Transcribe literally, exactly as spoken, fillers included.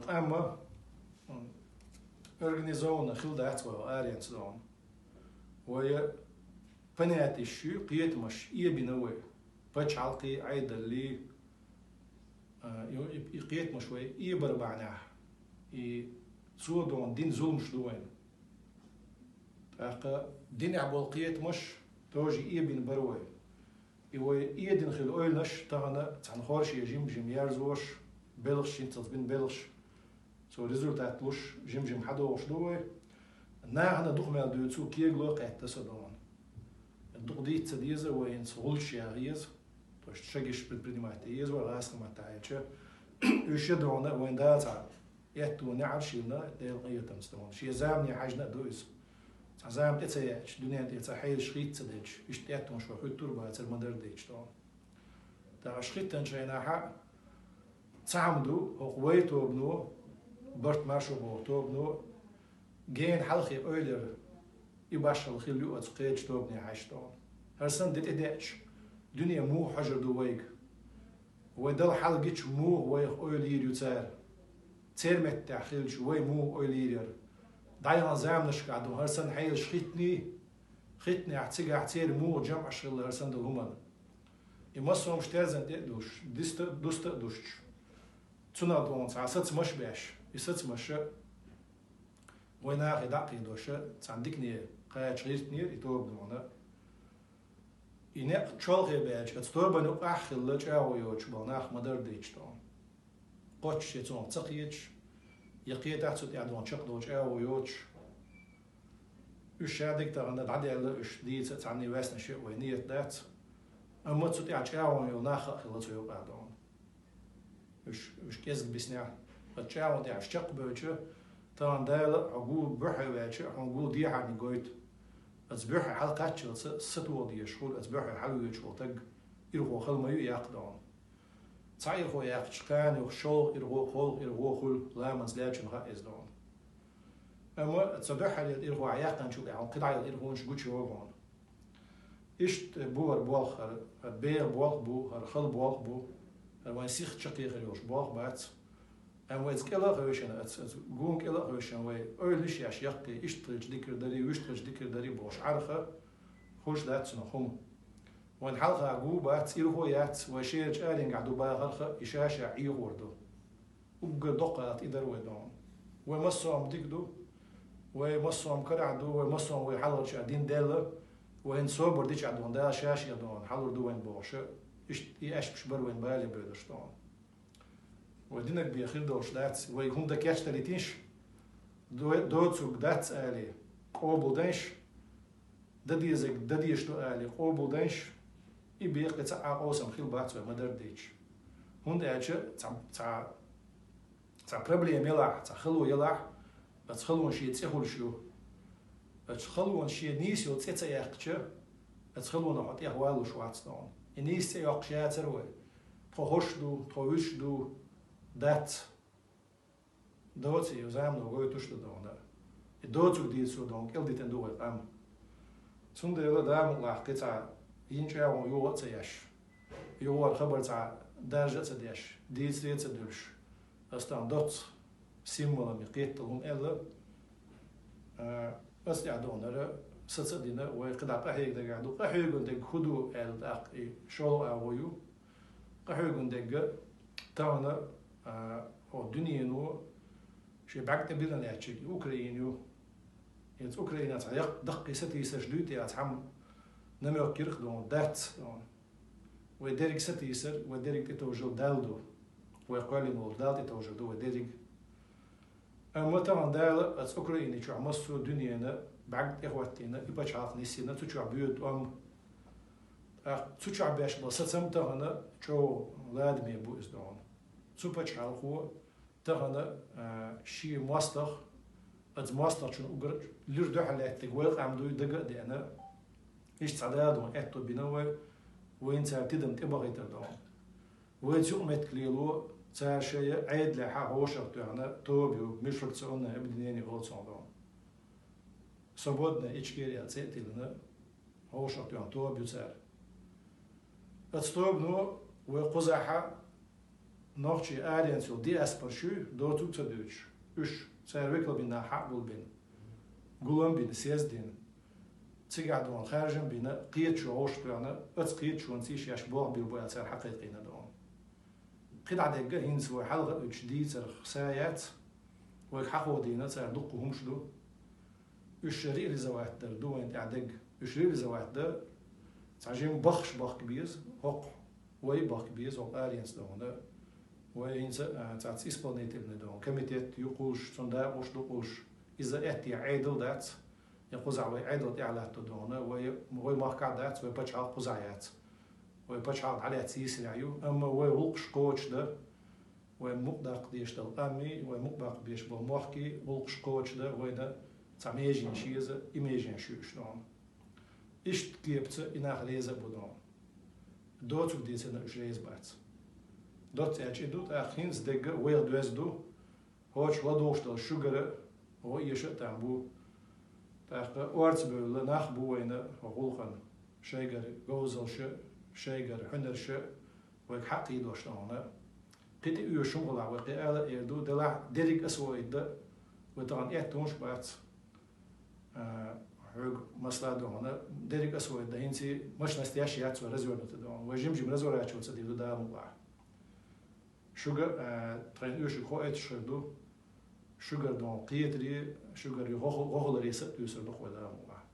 Къамма, м, организованно хила дац вай аренца догӀун. Вай понятеш ю, кхетамаш эбина вай. Пачхьалкхий, Ӏедаллий, а, и, и, и кхетамаш вай эбар бахьанехь, и цо догӀун дина зуламаш ду вайна. ТӀаккха динехь болу кхетамаш тоже эбина бара вай. И вай эдина хилла ойланаш тахана цхьана хорша жим-жим ярзош, белхаш, хӀинцалц бина белхаш, цо результат луш, жим-жим хьадогӀуш ду вай. Нахана дукха мел дуьйцу кегало кхетта со догӀун. Дукха дийца ца деза вай, хӀинца гӀулч яха еза, то есть шагиш предпринимать де еза вай гӀазкхийн маттахь аьлча. Уьш я догӀун вайн Дала цхьа аьтту неӀарш йиллина, Делан къинхетамца догӀун. Шен замане хьаьжна а ду иза. Цхьа зама тӀе ца яьлча, дуьнен тӀе цхьа хьелаш хийца ца делча, иштта аьттонаш вай хӀуьттур бацара ма-дарра дийцича догӀун. ТӀаккха аш хӀиттанчу хенахь цхьа хӀума ду, хӀокху вай тобано, барт маршо боху тобано, гена хьалхе ойла яр, и башхалла хилла ю оцу кхечу тобане хьаьжча догӀун. ХӀара санна де тӀедеача, дуьне муха хьожур ду вайга? Вай Далла хьалхагича муха вайх ойла йийр ю цара? Церан меттехь хилча вай муха ойла йийр яра? ДӀаяханчу заманашкахь ду хӀара санна хьелаш хӀиттаний, хӀиттинехь цигахь церан муха жамӀаш хилла хӀара санна долу хӀуманна? И массо а хӀумнаш терзан тӀе а дуьсуш, диста а, дуста а дуьсуш, цунах догӀун цхьа сацамаш а беш, и сацамаш а вай нахе дӀа а кхийдош, цхьана дикане кхача гӀиртинера и тоба догӀун. И некъ чолхе баьлча, оцу тобанна юкъахь а хилла чӀагӀо йоцуш болу нах ма-дарра дийцича догӀун. Кхоччуш я цунах ца кхеташ, я кхетахь а цу тӀехь догӀун чекхдолу чӀагӀо йоцуш. Уьш шадерг тахана дӀадаьлла, уьш дийца а цхьанний ваьснаш а вай нийят дац. Амма цу тӀехь чӀагӀо йолу нах а хилла цу юкъахь догӀун. Уьш, уьш кӀезиг биснехь, оцу чӀагӀон тӀехь уьш чекхбевлча, тахана Дала хьо гу буьххье ваьлча, хьуна гу дехьарниг гойту. Оцу буьххье хьалакхаччалца сатоха дезаш хуьлу оцу буьххье хьалавоьдуш волу таг, ирхо хала ма ю яккха догӀун. Цхьа ирхо яьккхича, кхана юха шолгӀа ирхо, кхоалгӀа ирхо хуьлу, ламанца лаьттачунна хаьа иза догӀун. Амма цу буьххьера ирхо хьан яьккхинчул тӀаьхьа кхидӀа йолу ирхонаш гучуйогӀу хьуна. Иштта бу хӀара болх, хӀара, хӀара беха болх бу, хӀара хала болх бу, хӀара вайн сих чаккхехар йолуш болх бац. Амма вайца кӀела а хевшина, оцу, оцу гуна кӀела а хевшина, вай ойланаш еш яккхий, иштта хилча дикар дарий, вуьшта хилча дикар дарий бохуш Ӏарха, хуьлуш дац цунах хӀума. Вайн хьалха гу бац, ирхо яц, вай шерачу аренгахь ду бахарх а, и ша-ша Ӏехор ду. Уггар доккха гӀалат и дара вай догӀун. Вай массо а хӀума дика ду, вай массо а хӀума карахь ду, вай массо а хӀума вай хьалхарчу а дина даьлла, вайна собар дича а догӀун, Дала ша-шех догӀун хьалур ду вайна бохуш, иштта и аьшпаш бара вайна бале бевлларш догӀун. Вай динарг бен хир долуш дац, вай хӀума дан кечдалийтийша, до-, доцург дац алий, къобалдайша, дан дезарг дан дезаш ду алий, къобалдайша, и бен кхин цхьа а къовсам хила бац вай ма-дарра дийцича. ХӀунда аьлча цхьа, цхьа, цхьа проблема ялахь, цхьа хало ялахь, оцу халонан шен цӀе хуьлуш ю. Оцу халонан шен нийса йолу цӀе ца яьккхича, оцу халонах хьо тӀехвалалуш вац догӀун. И нийса цӀе йоккхуш яцара вай. Тхо хӀорш ду, тхо вуьш ду, дац. Доций, замано гойтуш ду догӀун. И доцург дийцаро догӀун кӀел дитина ду вай къам. Цундела Дала мукъалахь кхин цхьа йина чӀагӀо юха а ца еш, юхара хабар цхьа даржа а ца деш, дийцаре а ца дуьллуш, ас тахана доцца символан и кхетта хӀума аьлла, а, ас тӀехь догӀунара саца а дина, вай кхидӀа къахьега дагахь ду. Къахьоьгун дерг хӀун ду аьлла тӀаккха и шолгӀа агӀо ю. Къахьоьгун дерг тахана, а, хӀо дуьнено шен бӀаьрг тӀе биллина лаьттачиг Украина ю. Иза Украинан цхьа яккха даккхий сатийсарш дуй те, а цхьамма намёк йира-кх догӀун, дац догӀун. Вай дерриг сатийсар, вай дерриг тӀетовжал Далла ду. Вай кхоьллина волчу Далла тӀетовжар ду вай дерриг. Амма тахана Дала оцу Украина чохь массо а дуьненан бӀаьрг тӀехӀоттийна, и пачхьалкх нисйина, цу чохь боьду тӀом. ТӀаккха цу чохь беш болу сацам тахана чӀогӀа ладаме бу иза догӀун. Цу пачхьалкхо тахана, а, шен мостагӀ, оцу мостагӀчун уггар луьра дуьхьал лаьттинарг вай къам дуй дага а деана, иштта цхьа Дала догӀун аьтто бина вай, вайна цара тидам тӀебахийтар догӀун. Вайца юкъаметтиг лело, цара шайн Ӏедалехь хьошах тоьхна тоба ю, межфракционное объединение олу цунах догӀун. Свободная Ичкерия цӀе а тиллина, хьошах тоьхна тоба ю цара. Оцу тобано вай кхузахь Нохчий аренца йолу диаспора шуьй доцург ца дуьйцуш, уьш цара векал бина хьакъ гулбина, гулам бина, съезд дина, цигахь дохана хаьржам бина, кхеташо гӀовш тоьхна, оцу кхеташонца йиш еш болх билла бу аьлла цара хьакхайкхийна дохана. КхидӀа дегга хӀинца вай хьалха уьдуш дийцарх са яц, вайга хьахо дийна цара дуккха хӀумаш ду. Уьш реализовать дар ду вайн тӀехь дегга. Уьш реализовать дан цхьа жима баххаш бахка беза, хӀокху вай бахка беза, хӀокху аренца дохана. Вай хӀинца а, цхьацца исполнительный дохана комитет ю кхуллуш, цунна дакъош ду кхуллуш. Иза аьттехьа Ӏедал дац, я кхузахь вай Ӏедал тӀехь латто дохана, вай, вай махкахь дац, вай пачхьалкх кхузахь яц. Вай пачхьалкх дӀалаьцна йийсарехь ю, амма вай гӀуллакхаш кхочушдан, вай мукъадаккха дезаш долу къамий, вай мукъадаккха безаш болу мохкий гӀуллакхаш кхочушдан, вайна цхьа меженаш еза, и меженаш ю уьш дохана. Иштта кепаца и нах реза а бу дохана. Доцург дийцина уьш реза бац. Доцца аьлча и ду, тӀаккха хӀинца дегга вайх доьзна ду, хӀоцуш ладугӀуш долу шуьгара гӀо эша а там бу. ТӀаккха орца бевлла нах а бу вайна гӀуллакхана, шайгара говзалша, шайгара хьуьнарша, вайга хьакъ кхийдош дохана. Кхин тӀе оьшуш хӀума хилахь, вай кхин ала а эр ду, делахь дерриг а освоить дан, вай тахана аьтту хӀумаш бац. А, хьоьга масала дохана, дерриг а освоить дан, хӀинца машинаш деш яц вай развернута дохана. Вай жим-жим разворачиваться дийр ду Дала мукъалахь. Шуьга, а, тхайн оьшург хоуьйтуш хир ду, шуьгара дохана кхетаре, шуьгара гӀо-, гӀо хиларе са а туьйсур ду-кх вай Дала мукъалахь.